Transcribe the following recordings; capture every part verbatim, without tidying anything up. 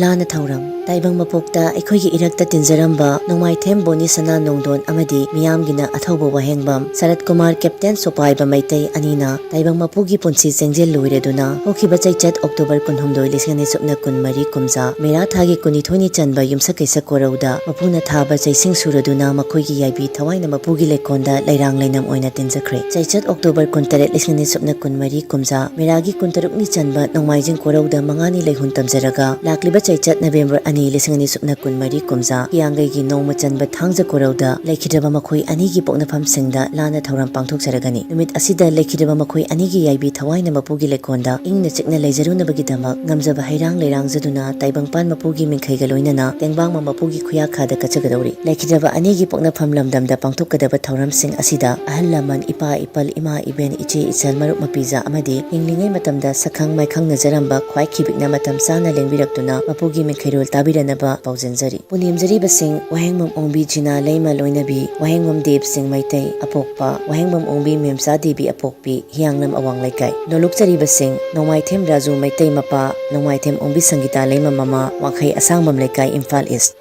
ꯂꯥꯟꯅ ꯊꯧꯔꯝ꯫ ꯇꯥꯏꯕꯪ ꯃꯄꯣꯛꯇ ꯑꯩꯈꯣꯏꯒꯤ ꯏꯔꯛꯇ ꯇꯤꯟꯖꯔꯝꯕ ꯅꯣꯡꯃꯥꯏꯊꯦꯝ ꯕꯣꯅꯤ ꯁꯅꯥ ꯅꯣꯡꯗꯣꯟ ꯑꯃꯗꯤ ꯃꯤꯌꯥꯝꯒꯤꯅ ꯑꯊꯧꯕ ꯋꯥꯍꯦꯡꯕꯝ ꯁꯔꯠ ꯀꯨꯃꯥꯔ ꯀꯦꯞꯇꯦꯟ ꯁꯣꯄꯥꯏꯕ ꯃꯩꯇꯩ ꯑꯅꯤꯅ ꯇꯥꯏꯕꯪ ꯃꯄꯨꯒꯤ ꯄꯨꯟꯁꯤ ꯆꯦꯡꯖꯦꯜ ꯂꯣꯏꯔꯗꯨꯅ ꯍꯧꯈꯤꯕ ꯆꯩꯆꯠ ꯑꯣꯛꯇꯣꯕꯔ ꯀꯨꯟꯍꯨꯝꯗꯣꯏ, ꯂꯤꯁꯤꯡ ꯑꯅꯤ ꯁꯨꯞꯅ ꯀꯨꯟꯃꯔꯤ ꯀꯨꯝꯖꯥ ꯃꯦꯔꯥ ꯊꯥꯒꯤ ꯀꯨꯟꯅꯤꯊꯣꯏꯅꯤ ꯆꯟꯕ ꯌꯨꯝꯁꯀꯩꯁ ꯀꯣꯔꯧꯗ ꯃꯄꯨꯅ ꯊꯥꯕ ꯆꯩꯁꯤꯡ ꯁꯨꯔꯗꯨꯅ ꯃꯈꯣꯏꯒꯤ ꯌꯥꯏꯕꯤ ꯊꯋꯥꯏꯅ ꯃꯄꯨꯒꯤ ꯂꯩꯀꯣꯜꯗ ꯂꯩꯔꯥꯡ ꯂꯩꯅꯝ ꯑꯣꯏꯅ ꯇꯤꯟꯖꯈ꯭ꯔꯦ꯫ ꯆꯩꯆꯠ ꯑꯣꯛꯇꯣꯕꯔ ꯀꯨꯟꯇꯔꯦꯠ, ꯂꯤꯁꯤꯡ ꯑꯅꯤ ꯁꯨꯞꯅ ꯀꯨꯟꯃꯔꯤ ꯀꯨꯝꯖꯥ ꯃꯦꯔꯥꯒꯤ ꯀꯨꯟꯇꯔꯨꯛꯅꯤ ꯆꯟꯕ ꯅꯣꯡꯃꯥꯏꯖꯤꯡ ꯀꯣꯔꯧꯗ ꯃꯉꯥꯅꯤ ꯂꯩꯍꯨꯟ ꯇꯝꯖꯔꯒ ꯂꯥꯛꯂꯤꯕ ꯆꯩꯆꯠ ꯅꯕꯦꯝꯕꯔ ꯑꯅꯤ, ꯂꯤꯁꯤꯡ ꯑꯅꯤ ꯁꯨꯞꯅ ꯀꯨꯟꯃꯔꯤ ꯀꯨꯝꯖꯥ ꯍꯤꯌꯥꯡꯒꯩꯒꯤ ꯅꯣꯡꯃ ꯆꯟꯕ ꯊꯥꯡꯖ ꯀꯣꯔꯧꯗ ꯂꯩꯈꯤꯗ꯭ꯔꯕ ꯃꯈꯣꯏ ꯑꯅꯤꯒꯤ ꯄꯣꯛꯅꯐꯝꯁꯤꯡꯗ ꯂꯥꯟꯅ ꯊꯧꯔꯝ ꯄꯥꯡꯊꯣꯛꯆꯔꯒꯅꯤ꯫ ꯅꯨꯃꯤꯠ ꯑꯁꯤꯗ ꯂꯩꯈꯤꯗ꯭ꯔꯕ ꯃꯈꯣꯏ ꯑꯅꯤꯒꯤ ꯌꯥꯏꯕꯤ ꯊꯋꯥꯏꯅ ꯃꯄꯨꯒꯤ ꯂꯩꯀꯣꯜꯗ ꯏꯪꯅ ꯆꯤꯛꯅ ꯂꯩꯖꯔꯨꯅꯕꯒꯤꯗꯃꯛ ꯉꯝꯖꯕ ꯍꯩꯔꯥꯡ ꯂꯩꯔꯥꯡꯖꯗꯨꯅ ꯇꯥꯏꯕꯪꯄꯥꯟ ꯃꯄꯨꯒꯤ ꯃꯤꯡꯈꯩꯒ ꯂꯣꯏꯅꯅ ꯇꯦꯡꯕꯥꯡꯕ ꯃꯄꯨꯒꯤ ꯈꯨꯌꯥꯈꯥꯗ ꯀꯠꯆꯒꯗꯧꯔꯤ꯫ ꯂꯩꯈꯤꯗ꯭ꯔꯕ ꯑꯅꯤꯒꯤ ꯄꯣꯛꯅꯐꯝ ꯂꯝꯗꯝꯗ ꯄꯥꯡꯊꯣꯛꯀꯗꯕ ꯊꯧꯔꯝꯁꯤꯡ ꯑꯁꯤꯗ ꯑꯍꯜ ꯂꯃꯟ, ꯏꯄꯥ ꯏꯄꯜ, ꯏꯃꯥ ꯏꯕꯦꯟ, ꯏꯆꯦ ꯏꯆꯜ, ꯃꯔꯨꯞ ꯃꯄꯤꯖꯥ ꯑꯃꯗꯤ ꯍꯤꯡꯂꯤꯉꯩ ꯃꯇꯝꯗ ꯁꯛꯈꯪ ꯃꯥꯏꯈꯪꯅꯖꯔꯝꯕ ꯈ꯭ꯋꯥꯏ ꯈꯤꯕꯤꯛꯅ ꯃꯇꯝ ꯆꯥꯅ ꯂꯦꯡꯕꯤꯔꯛꯇꯨꯅ ꯃꯄꯨꯒꯤ ꯃꯤꯡꯈꯩꯔꯣꯜ ꯇꯥꯕꯤꯔꯅꯕ ꯄꯥꯎꯖꯦꯟꯖꯔꯤ꯫ ꯄꯨꯅꯦꯝꯖꯔꯤꯕꯁꯤꯡ: ꯋꯥꯍꯦꯡꯕꯝ ꯑꯣꯡꯕꯤ ꯖꯤꯅꯥ ꯂꯩꯃ ꯂꯣꯏꯅꯕꯤ, ꯋꯥꯍꯦꯡꯕꯝ ꯗꯦꯕ ꯁꯤꯡ ꯃꯩꯇꯩ ꯑꯄꯣꯛꯄ, ꯋꯥꯍꯦꯡꯕꯝ ꯑꯣꯡꯕꯤ ꯃꯦꯝꯆꯥ ꯗꯦꯕꯤ ꯑꯄꯣꯛꯄꯤ, ꯍꯤꯌꯥꯡꯂꯝ ꯑꯋꯥꯡ ꯂꯩꯀꯥꯏ꯫ ꯅꯣꯂꯨꯛꯆꯔꯤꯕꯁꯤꯡ: ꯅꯣꯡꯃꯥꯏꯊꯦꯝ ꯔꯥꯖꯨ ꯃꯩꯇꯩ ꯃꯄꯥ, ꯅꯣꯡꯃꯥꯏꯊꯦꯝ ꯑꯣꯡꯕꯤ ꯁꯪꯒꯤꯇꯥ ꯂꯩꯃ ꯃꯃꯥ, ꯋꯥꯡꯈꯩ ꯑꯁꯥꯡꯕꯝ ꯂꯩꯀꯥꯏ, ꯏꯝꯐꯥꯜ ꯏꯁ꯫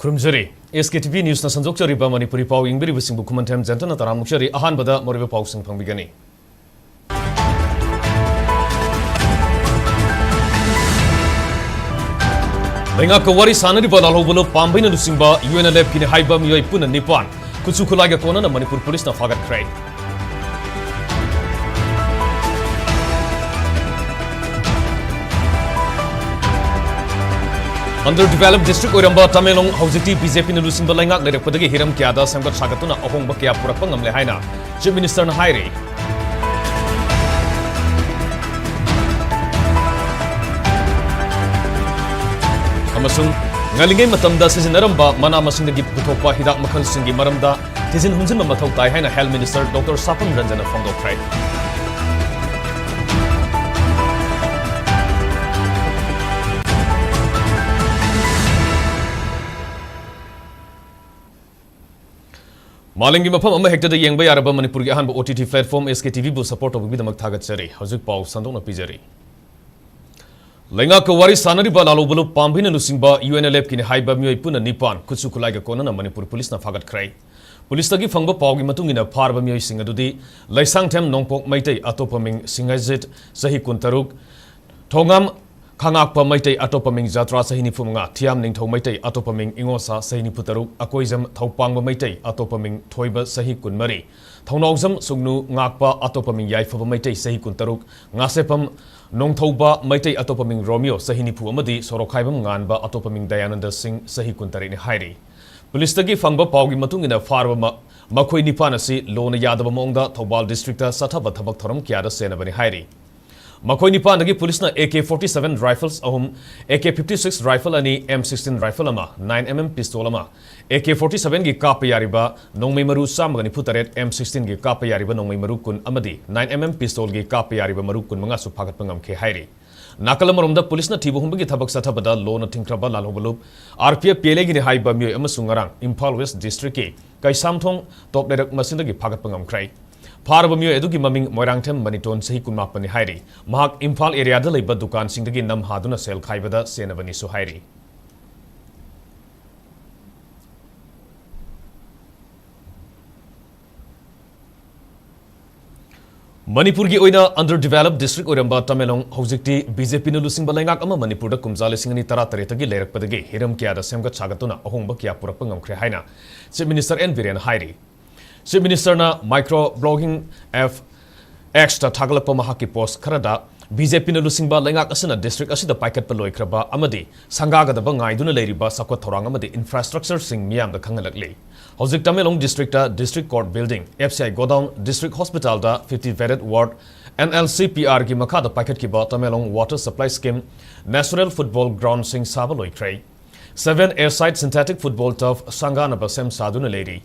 ꯈꯨꯔꯨꯝꯖꯔꯤ꯫ ꯑꯦꯁ ꯀꯦ ꯇꯤ ꯚꯤ ꯅ꯭ꯌꯨꯁꯅ ꯁꯟꯗꯣꯛꯆꯔꯤꯕ ꯃꯅꯤꯄꯨꯔꯤ ꯄꯥꯎ ꯌꯦꯡꯕꯤꯔꯤꯕꯁꯤꯡꯕꯨ ꯈꯨꯃꯟꯊꯦꯝ ꯖꯦꯟꯇꯅ ꯇꯔꯥꯝꯅ ꯑꯣꯛꯆꯔꯤ꯫ ꯑꯍꯥꯟꯕꯗ ꯃꯔꯨꯑꯣꯏꯕ ꯄꯥꯎꯁꯤꯡ ꯐꯪꯕꯤꯒꯅꯤ꯫ ꯂꯩꯉꯥꯛꯀ ꯋꯥꯔꯤ ꯁꯥꯟꯅꯔꯤꯕ ꯂꯥꯜꯍꯧꯕ ꯂꯨꯞ ꯄꯥꯝꯕꯩꯅ ꯂꯨꯆꯤꯡꯕ ꯌꯨ ꯑꯦꯟ ꯑꯦꯜ ꯑꯦꯐꯀꯤꯅꯤ ꯍꯥꯏꯕ ꯃꯤꯑꯣꯏ ꯄꯨꯟꯅ ꯅꯤꯄꯥꯟ ꯈꯨꯠꯁꯨ ꯈꯨꯠꯂꯥꯏꯒ ꯀꯣꯟꯅꯅ ꯃꯅꯤꯄꯨꯔ ꯄꯨꯂꯤꯁꯅ ꯐꯥꯒꯠꯈ꯭ꯔꯦ꯫ ꯑꯟꯗꯔ ꯗꯤꯚꯦꯂꯞ ꯗꯤꯁꯇ꯭ꯔꯤꯛ ꯑꯣꯏꯔꯝꯕ ꯇꯃꯦꯡꯂꯣꯡ ꯍꯧꯖꯤꯛꯇꯤ ꯕꯤ ꯖꯦ ꯄꯤꯅ ꯂꯨꯆꯤꯡꯕ ꯂꯩꯉꯥꯛ ꯂꯩꯔꯛꯄꯗꯒꯤ ꯍꯤꯔꯝ ꯀꯌꯥꯗ ꯁꯦꯝꯒꯠ ꯁꯥꯒꯠꯇꯨꯅ ꯑꯍꯣꯡꯕ ꯀꯌꯥ ꯄꯨꯔꯛꯄ ꯉꯝꯂꯦ ꯍꯥꯏꯅ ꯆꯤꯐ ꯃꯤꯅꯤꯁꯇꯔꯅ ꯍꯥꯏꯔꯤ꯫ ꯑꯃꯁꯨꯡ ꯉꯜꯂꯤꯉꯩ ꯃꯇꯝꯗ ꯁꯤꯖꯤꯟꯅꯔꯝꯕ ꯃꯅꯥ ꯃꯁꯤꯡꯗꯒꯤ ꯄꯨꯊꯣꯛꯄ ꯍꯤꯗꯥꯛ ꯃꯈꯜꯁꯤꯡꯒꯤ ꯃꯔꯝꯗ ꯊꯤꯖꯤꯟ ꯍꯨꯝꯖꯤꯟꯕ ꯃꯊꯧ ꯇꯥꯏ ꯍꯥꯏꯅ ꯍꯦꯜꯊ ꯃꯤꯅꯤꯁꯇꯔ ꯗꯣꯛꯇꯔ ꯁꯥꯄꯝ ꯔꯟꯖꯟꯅ ꯐꯣꯡꯗꯣꯛꯈ꯭ꯔꯦ꯫ ꯃꯥꯂꯦꯝꯒꯤ ꯃꯐꯝ ꯑꯃ ꯍꯦꯛꯇꯗ ꯌꯦꯡꯕ ꯌꯥꯔꯕ ꯃꯅꯤꯄꯨꯔꯒꯤ ꯑꯍꯥꯟꯕ OTT platform SKTVꯕꯨ support ꯇꯧꯕꯤꯕꯒꯤꯗꯃꯛ ꯊꯥꯒꯠꯆꯔꯤ꯫ ꯍꯧꯖꯤꯛ ꯄꯥꯎ ꯁꯟꯗꯣꯛꯅ ꯄꯤꯖꯔꯤ꯫ ꯂꯩꯉꯥꯛꯀ ꯋꯥꯔꯤ ꯁꯥꯅꯔꯤꯕ ꯂꯥꯜꯍꯧꯕ ꯂꯨꯞ ꯄꯥꯝꯕꯤꯅ ꯂꯨꯆꯤꯡꯕ UNLFꯀꯤꯅꯤ ꯍꯥꯏꯕ ꯃꯤꯑꯣꯏ ꯄꯨꯟꯅ ꯅꯤꯄꯥꯟ ꯈꯨꯠꯁꯨ ꯈꯨꯠꯂꯥꯏꯒ ꯀꯣꯟꯅꯅ ꯃꯅꯤꯄꯨꯔ ꯄꯨꯂꯤꯁꯅ ꯐꯥꯒꯠꯈ꯭ꯔꯦ꯫ ꯄꯨꯂꯤꯁꯇꯒꯤ ꯐꯪꯕ ꯄꯥꯎꯒꯤ ꯃꯇꯨꯡ ꯏꯟꯅ ꯐꯥꯔꯕ ꯃꯤꯑꯣꯏꯁꯤꯡ ꯑꯗꯨꯗꯤ ꯂꯩꯁꯥꯡꯊꯦꯝ ꯅꯣꯡꯄꯣꯛ ꯃꯩꯇꯩ, ꯑꯇꯣꯞꯄ ꯃꯤꯡ ꯁꯤꯡꯍꯩꯖꯤꯠ, ꯆꯍꯤ ꯀꯨꯟꯇꯔꯨꯛ, ꯊꯣꯉꯥꯝ ꯈꯉꯥꯛꯄ ꯃꯩꯇꯩ, ꯑꯇꯣꯞꯄ ꯃꯤꯡ ꯖꯇ꯭ꯔꯥ, ꯆꯍꯤ ꯅꯤꯐꯨꯃꯉꯥ, ꯊꯤꯌꯥꯝ ꯅꯤꯡꯊꯧ ꯃꯩꯇꯩ, ꯑꯇꯣꯞꯄ ꯃꯤꯡ ꯏꯉꯣꯁꯥ, ꯆꯍꯤ ꯅꯤꯐꯨꯇꯔꯨꯛ, ꯑꯀꯣꯏꯖꯝ ꯊꯧꯄꯥꯡꯕ ꯃꯩꯇꯩ, ꯑꯇꯣꯞꯄ ꯃꯤꯡ ꯊꯣꯏꯕ, ꯆꯍꯤ ꯀꯨꯟꯃꯔꯤ, ꯊꯧꯅꯥꯎꯖꯝ ꯁꯨꯡꯅꯨ ꯉꯥꯛꯄ, ꯑꯇꯣꯞꯄ ꯃꯤꯡ ꯌꯥꯏꯐꯕ ꯃꯩꯇꯩ, ꯆꯍꯤ ꯀꯨꯟꯇꯔꯨꯛ, ꯉꯥꯁꯦꯞꯐꯝ ꯅꯣꯡꯊꯧꯕ ꯃꯩꯇꯩ, ꯑꯇꯣꯞꯄ ꯃꯤꯡ ꯔꯣꯃꯤꯌꯣ, ꯆꯍꯤ ꯅꯤꯐꯨ ꯑꯃꯗꯤ ꯁꯣꯔꯣꯛꯈꯥꯏꯕꯝ ꯉꯥꯟꯕ, ꯑꯇꯣꯞꯄ ꯃꯤꯡ ꯗꯌꯥꯅꯟꯗ ꯁꯤꯡ, ꯆꯍꯤ ꯀꯨꯟꯇꯔꯦꯠꯅꯤ ꯍꯥꯏꯔꯤ꯫ ꯄꯨꯂꯤꯁꯇꯒꯤ ꯐꯪꯕ ꯄꯥꯎꯒꯤ ꯃꯇꯨꯡ ꯏꯟꯅ ꯐꯥꯔꯕ ꯃ-, ꯃꯈꯣꯏ ꯅꯤꯄꯥꯟ ꯑꯁꯤ ꯂꯣꯅ ꯌꯥꯗꯕ ꯃꯑꯣꯡꯗ ꯊꯧꯕꯥꯜ districtꯇ ꯆꯠꯊꯕ ꯊꯕꯛ ꯊꯧꯔꯝ ꯀꯌꯥꯗ ꯆꯦꯟꯅꯕꯅꯤ ꯍꯥꯏꯔꯤ꯫ ꯃꯈꯣꯏ ꯅꯤꯄꯥꯟꯗꯒꯤ ꯄꯨꯂꯤꯁꯅ AK forty seven rifles ꯑꯍꯨꯝ, AK fifty six rifle ꯑꯅꯤ, M sixteen rifle ꯑꯃ, nine MM pistol ꯑꯃ, AK forty sevenꯒꯤ ꯀꯥꯞꯄ ꯌꯥꯔꯤꯕ ꯅꯣꯡꯃꯩ ꯃꯔꯨ ꯆꯥꯝꯃꯒ ꯅꯤꯐꯨ ꯇꯔꯦꯠ, M sixteenꯒꯤ ꯀꯥꯞꯄ ꯌꯥꯔꯤꯕ ꯅꯣꯡꯃꯩ ꯃꯔꯨ ꯀꯨꯟ ꯑꯃꯗꯤ nine MM pistolꯒꯤ ꯀꯥꯞꯄ ꯌꯥꯔꯤꯕ ꯃꯔꯨ ꯀꯨꯟꯃꯉꯥꯁꯨ ꯐꯥꯒꯠꯄ ꯉꯝꯈꯤ ꯍꯥꯏꯔꯤ꯫ ꯅꯥꯀꯜ ꯑꯃꯔꯣꯝꯗ ꯄꯨꯂꯤꯁꯅ ꯊꯤꯕ ꯍꯨꯝꯕꯒꯤ ꯊꯕꯛ ꯆꯠꯊꯕꯗ ꯂꯣꯅ ꯊꯤꯡꯈ꯭ꯔꯕ ꯂꯥꯜꯍꯧꯕ ꯂꯨꯞ RPF PLAꯒꯤꯅꯤ ꯍꯥꯏꯕ ꯃꯤꯑꯣꯏ ꯑꯃꯁꯨ ꯉꯔꯥꯡ ꯏꯝꯐꯥꯜ West districtꯀꯤ ꯀꯩꯁꯥꯝꯊꯣꯡ ꯇꯣꯞ ꯂꯩꯔꯛ ꯃꯆꯤꯟꯗꯒꯤ ꯐꯥꯒꯠꯄ ꯉꯝꯈ꯭ꯔꯦ꯫ ꯐꯥꯔꯕ ꯃꯤꯑꯣꯏ ꯑꯗꯨꯒꯤ ꯃꯃꯤꯡ ꯃꯣꯏꯔꯥꯡꯊꯦꯝ ꯃꯅꯤꯇꯣꯟ, ꯆꯍꯤ ꯀꯨꯟꯃꯥꯄꯟꯅꯤ ꯍꯥꯏꯔꯤ꯫ ꯃꯍꯥꯛ ꯏꯝꯐꯥꯜ areaꯗ ꯂꯩꯕ ꯗꯨꯀꯥꯟꯁꯤꯡꯗꯒꯤ ꯅꯝ ꯍꯥꯗꯨꯅ ꯁꯦꯜ ꯈꯥꯏꯕꯗ ꯆꯦꯟꯅꯕꯅꯤꯁꯨ ꯍꯥꯏꯔꯤ꯫ ꯃꯅꯤꯄꯨꯔꯒꯤ ꯑꯣꯏꯅ underdeveloped district ꯑꯣꯏꯔꯝꯕ ꯇꯃꯦꯡꯂꯣꯡ ꯍꯧꯖꯤꯛꯇꯤ BJPꯅ ꯂꯨꯆꯤꯡꯕ ꯂꯩꯉꯥꯛ ꯑꯃ ꯃꯅꯤꯄꯨꯔꯗ ꯀꯨꯝꯖꯥ ꯂꯤꯁꯤꯡ ꯑꯅꯤ ꯇꯔꯥꯇꯔꯦꯠꯇꯒꯤ ꯂꯩꯔꯛꯄꯗꯒꯤ ꯍꯤꯔꯝ ꯀꯌꯥꯗ ꯁꯦꯝꯒꯠ ꯁꯥꯒꯠꯇꯨꯅ ꯑꯍꯣꯡꯕ ꯀꯌꯥ ꯄꯨꯔꯛꯄ ꯉꯝꯈ꯭ꯔꯦ ꯍꯥꯏꯅ Chief Minister N ꯕꯤꯔꯦꯟ ꯍꯥꯏꯔꯤ꯫ Chief Ministerꯅ micro blogging app Xꯇ ꯊꯥꯒꯠꯂꯛꯄ ꯃꯍꯥꯛꯀꯤ post ꯈꯔꯗ, BJPꯅ ꯂꯨꯆꯤꯡꯕ ꯂꯩꯉꯥꯛ ꯑꯁꯤꯅ district ꯑꯁꯤꯗ ꯄꯥꯏꯈꯠꯄ ꯂꯣꯏꯈ꯭ꯔꯕ ꯑꯃꯗꯤ ꯁꯪꯒꯥꯒꯗꯕ ꯉꯥꯏꯗꯨꯅ ꯂꯩꯔꯤꯕ ꯆꯥꯎꯈꯠ ꯊꯧꯔꯥꯡ ꯑꯃꯗꯤ infrastructureꯁꯤꯡ ꯃꯤꯌꯥꯝꯗ ꯈꯪꯍꯜꯂꯛꯂꯤ꯫ ꯍꯧꯖꯤꯛ Tamenglong districtꯇ District Court Building, FCI Godown, District Hospitalꯗ fifty bedded ward, NLCPRꯒꯤ ꯃꯈꯥꯗ ꯄꯥꯏꯈꯠꯈꯤꯕ Tamenglong Water Supply Scheme, Natural Football Groundꯁꯤꯡ ꯁꯥꯕ ꯂꯣꯏꯈ꯭ꯔꯦ꯫ Seven a-side synthetic football turf ꯁꯪꯒꯥꯅꯕ ꯁꯦꯝ ꯁꯥꯗꯨꯅ ꯂꯩꯔꯤ꯫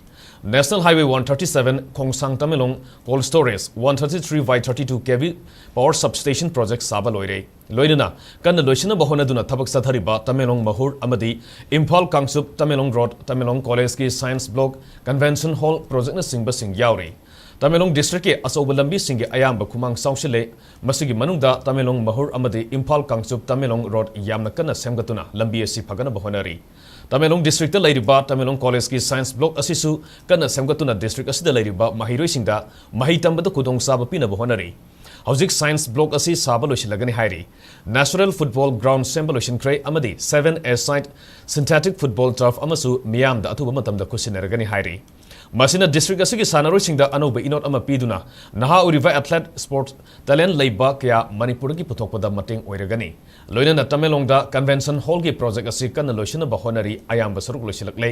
National Highway one thirty-seven Khongsang Tamenglong Cold Storage one thirty-three by thirty-two K V Power Substation Project ꯁꯥꯕ ꯂꯣꯏꯔꯦ꯫ ꯂꯣꯏꯅꯅ ꯀꯟꯅ ꯂꯣꯏꯁꯤꯟꯅꯕ ꯍꯣꯠꯅꯗꯨꯅ ꯊꯕꯛ ꯆꯠꯊꯔꯤꯕ ꯇꯃꯦꯡꯂꯣꯡ ꯃꯍꯨꯔ ꯑꯃꯗꯤ ꯏꯝꯐꯥꯜ ꯀꯥꯡꯆꯨꯞ ꯇꯃꯦꯡꯂꯣꯡ ꯔꯣꯗ, ꯇꯃꯦꯡꯂꯣꯡ ꯀꯣꯂꯦꯖꯀꯤ ꯁꯥꯏꯟꯁ ꯕ꯭ꯂꯣꯛ, ꯀꯟꯚꯦꯟꯁꯟ ꯍꯣꯜ ꯄ꯭ꯔꯣꯖꯦꯛꯅꯆꯤꯡꯕꯁꯤꯡ ꯌꯥꯎꯔꯤ꯫ ꯇꯃꯦꯡꯂꯣꯡ ꯗꯤꯁꯇ꯭ꯔꯤꯛꯀꯤ ꯑꯆꯧꯕ ꯂꯝꯕꯤꯁꯤꯡꯒꯤ ꯑꯌꯥꯝꯕ ꯈꯨꯃꯥꯡ ꯆꯥꯎꯁꯤꯜꯂꯦ꯫ ꯃꯁꯤꯒꯤ ꯃꯅꯨꯡꯗ ꯇꯃꯦꯡꯂꯣꯡ ꯃꯍꯨꯔ ꯑꯃꯗꯤ ꯏꯝꯐꯥꯜ ꯀꯥꯡꯆꯨꯞ ꯇꯃꯦꯡꯂꯣꯡ ꯔꯣꯗ ꯌꯥꯝꯅ ꯀꯟꯅ ꯁꯦꯝꯒꯠꯇꯨꯅ ꯂꯝꯕꯤ ꯑꯁꯤ ꯐꯒꯠꯅꯕ ꯍꯣꯠꯅꯔꯤ꯫ ꯇꯃꯦꯡꯂꯣꯡ ꯗꯤꯁꯇ꯭ꯔꯤꯛꯇ ꯂꯩꯔꯤꯕ ꯇꯃꯦꯡꯂꯣꯡ ꯀꯣꯂꯦꯖꯀꯤ ꯁꯥꯏꯟꯁ ꯕ꯭ꯂꯣꯛ ꯑꯁꯤꯁꯨ ꯀꯟꯅ ꯁꯦꯝꯒꯠꯇꯨꯅ ꯗꯤꯁꯇ꯭ꯔꯤꯛ ꯑꯁꯤꯗ ꯂꯩꯔꯤꯕ ꯃꯍꯩꯔꯣꯏꯁꯤꯡꯗ ꯃꯍꯩ ꯇꯝꯕꯗ ꯈꯨꯗꯣꯡꯆꯥꯕ ꯄꯤꯅꯕ ꯍꯣꯠꯅꯔꯤ꯫ ꯍꯧꯖꯤꯛ ꯁꯥꯏꯟꯁ ꯕ꯭ꯂꯣꯛ ꯑꯁꯤ ꯁꯥꯕ ꯂꯣꯏꯁꯤꯜꯂꯒꯅꯤ ꯍꯥꯏꯔꯤ꯫ Natural Football Ground ꯁꯦꯝꯕ ꯂꯣꯏꯁꯤꯟꯈ꯭ꯔꯦ ꯑꯃꯗꯤ seven-a-side synthetic football turf ꯑꯃꯁꯨ ꯃꯤꯌꯥꯝꯗ ꯑꯊꯨꯕ ꯃꯇꯝꯗ ꯈꯨꯠꯁꯤꯟꯅꯔꯒꯅꯤ ꯍꯥꯏꯔꯤ꯫ ꯃꯁꯤꯅ ꯗꯤꯁꯇ꯭ꯔꯤꯛ ꯑꯁꯤꯒꯤ ꯁꯥꯟꯅꯔꯣꯏꯁꯤꯡꯗ ꯑꯅꯧꯕ ꯏꯅꯣꯠ ꯑꯃ ꯄꯤꯗꯨꯅ ꯅꯍꯥ ꯑꯣꯏꯔꯤꯕ athlete, sports talent ꯂꯩꯕ ꯀꯌꯥ ꯃꯅꯤꯄꯨꯔꯗꯒꯤ ꯄꯨꯊꯣꯛꯄꯗ ꯃꯇꯦꯡ ꯑꯣꯏꯔꯒꯅꯤ꯫ ꯂꯣꯏꯅꯅ ꯇꯃꯦꯡꯂꯣꯡꯗ ꯀꯟꯚꯦꯟꯁꯟ ꯍꯣꯜꯒꯤ ꯄ꯭ꯔꯣꯖꯦꯛ ꯑꯁꯤ ꯀꯟꯅ ꯂꯣꯏꯁꯤꯟꯅꯕ ꯍꯣꯠꯅꯔꯤ꯫ ꯑꯌꯥꯝꯕ ꯁꯔꯨꯛ ꯂꯣꯏꯁꯤꯜꯂꯛꯂꯦ꯫